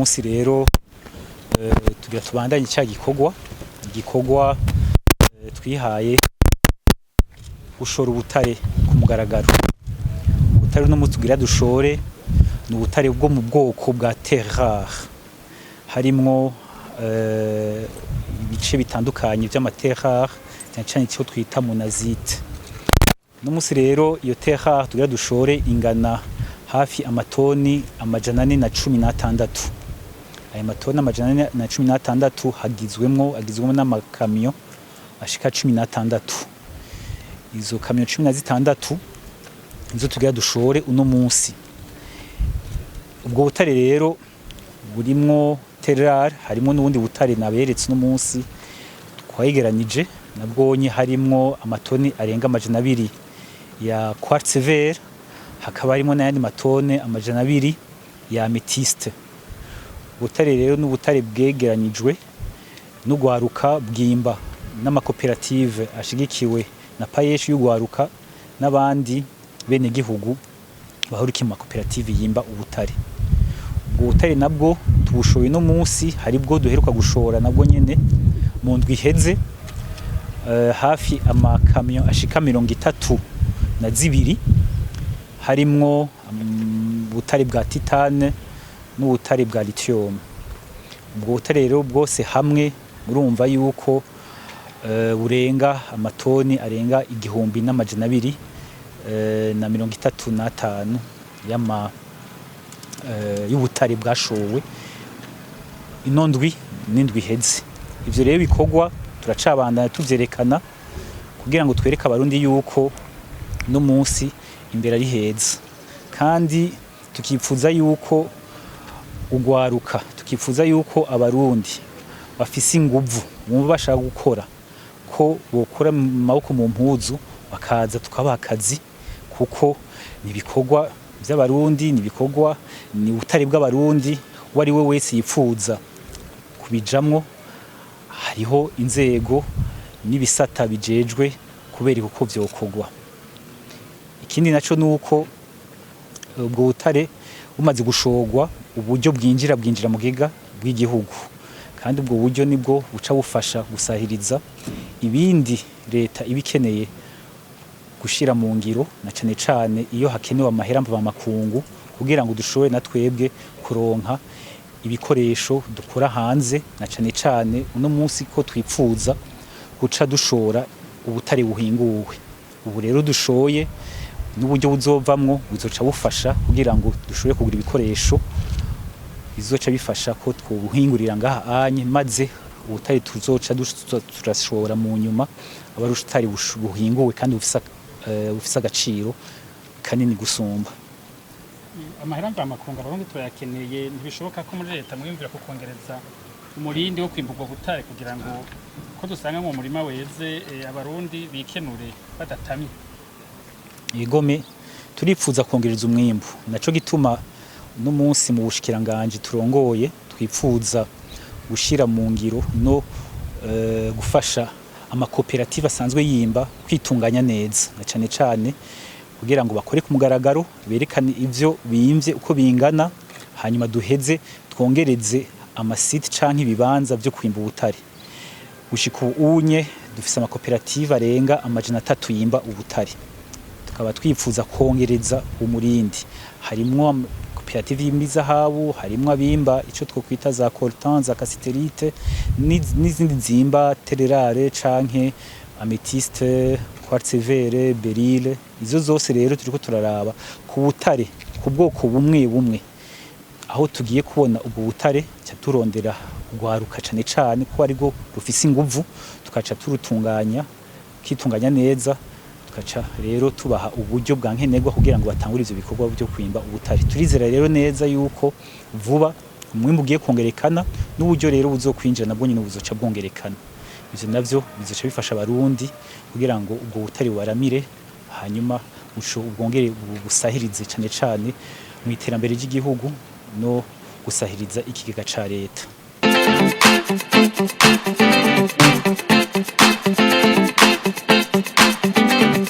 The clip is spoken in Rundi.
Munsi rero tugira tubandanye cya gikorwa twihaye gushora ubutare ku mugaragaro. Ubutare uno munsi tugira dushore ni ubutare bwo mu bwoko bwa terre rare, harimwo ibice bitandukanye vy'ama terre rare, cyane cyane icyo twita monazite. Uno munsi rero iyo terre rare tugira dushore ingana hafi amatoni 416. Aya matoni 416 hagizwemwo n'amakamyo ashika 16. Izo kamyo 16 nizo tugira dushore uno munsi. Ubwo butare rero burimwo terre rare, harimwo n'ubundi butare naberetse uno munsi twayegeranije, nabwonye harimwo amatoni arenga 200 ya quartz vert, hakaba harimo n'ayandi matone 200 ya améthyste. Ubutare rero n'ubutare bwegeranyijwe n'ugwaruka bwimba n'amakoperative ashigikiwe na PAEEJ y'ugwaruka n'abandi bene gihugu bahurikiye mu makoperative yimba ubutare. Ubwo butare nabwo tubushoye no munsi, haribwo duheruka gushora nabwo nyene mu ndwi iheze, hafi amakamyo ashika 32, harimwo ubutare bwa titane n'ubutare bwa lithium. Ubwo butare rero bwose hamwe murumva yuko burenga amatoni arenga 1235 y'ama y'ubutare bwashowe ino ndwi n'indwi iheze. Ivyo rero bikorwa turacabandanya tuvyerekana kugira ngo twereke Abarundi yuko no munsi imbere ari heza, kandi tukipfuza yuko ugwaruka, tukifuza yuko Abarundi bafise inguvu, bumva bashaka gukora, ko bokura mu maboko mu mpuzu bakaza tukabaha akazi, kuko ni ibikorwa vy'Abarundi, ni ibikorwa, ni ubutare bw'Abarundi. Uwo ari we wese yipfuza kubijamwo, hariho inzego n'ibisata bijejwe kubereka uko vyokorwa. Ikindi naco nuko ubwo butare bumaze gushorwa, uburyo bwinjira bwinjira mu bigega bw'igihugu, kandi ubwo buryo nibwo buca bufasha gusahiriza ibindi leta iba ikeneye gushira mu ngiro, na cane cane iyo hakenewe amahera mvamakungu kugira ngo dushobore na twebwe kuronka ibikoresho dukora hanze, na cane cane uno munsi ko twipfuza guca dushora ubutare buhinguwe. Ubu rero dushoye n'uburyo buzovamwo buzoca bufasha kugira ngo dushobore kugura ibikoresho bizoca bifasha ko twobuhingurira ngaha anye, maze ubutare tuzoca turashora mu nyuma aba ari ubutare buhinguwe kandi bufise agaciro kanini gusumba. Amahera mvamakungu Abarundi turayakeneye. Ntibishoboka ko muri leta mwiyumvira ku kongereza umurindi wo kwimba ubwo butare, kugira ngo ko dusanga mu murima weze, Abarundi bikenure badatamye? Igome, turipfuza kongereza umwimbu. Naco gituma no munsi mu bushikiranganje turongoye twipfuza gushira mu ngiro no gufasha amakoperative asanzwe yimba kwitunganya neza, na cane cane kugira ngo bakore ku mugaragaro, berekane ivyo bimvye uko bingana, hanyuma duheze twongereze ama sites canke ibibanza vyo kwimba ubutare. Gushika ubu unye dufise amakoperative arenga 300 yimba ubutare, tukaba twifuza kongereza umurindi. Harimwo koperative yimba izahabu, harimwo abimba ico twokwita za coltan, za cassitérite, n'izindi zimba terre rare canke améthyste, quartz vert, béryl. Izo zose rero turiko turaraba ku butare ku bwoko bumwe bumwe aho tugiye kubona ubwo butare, ca turondera urwaruka cane cane ko aribwo rufise inguvu, tukaca turutunganya kitunganya neza, tukaca rero tubaha uburyo bwa nkenerwa kugira ngo batangure ivyo bikorwa byo kwimba ubutare. Turizera rero neza yuko vuba umwimbu ugiye kongerekana, n'uburyo rero buzokwinjira nabwo nyine buzoca bwongerekana. Ivyo navyo bizoca bifasha Abarundi kugira ngo ubwo butare bubaramire, hanyuma buco bwongere busahirize cane cane mu iterambere ry'igihugu no gusahiriza ikigega ca leta.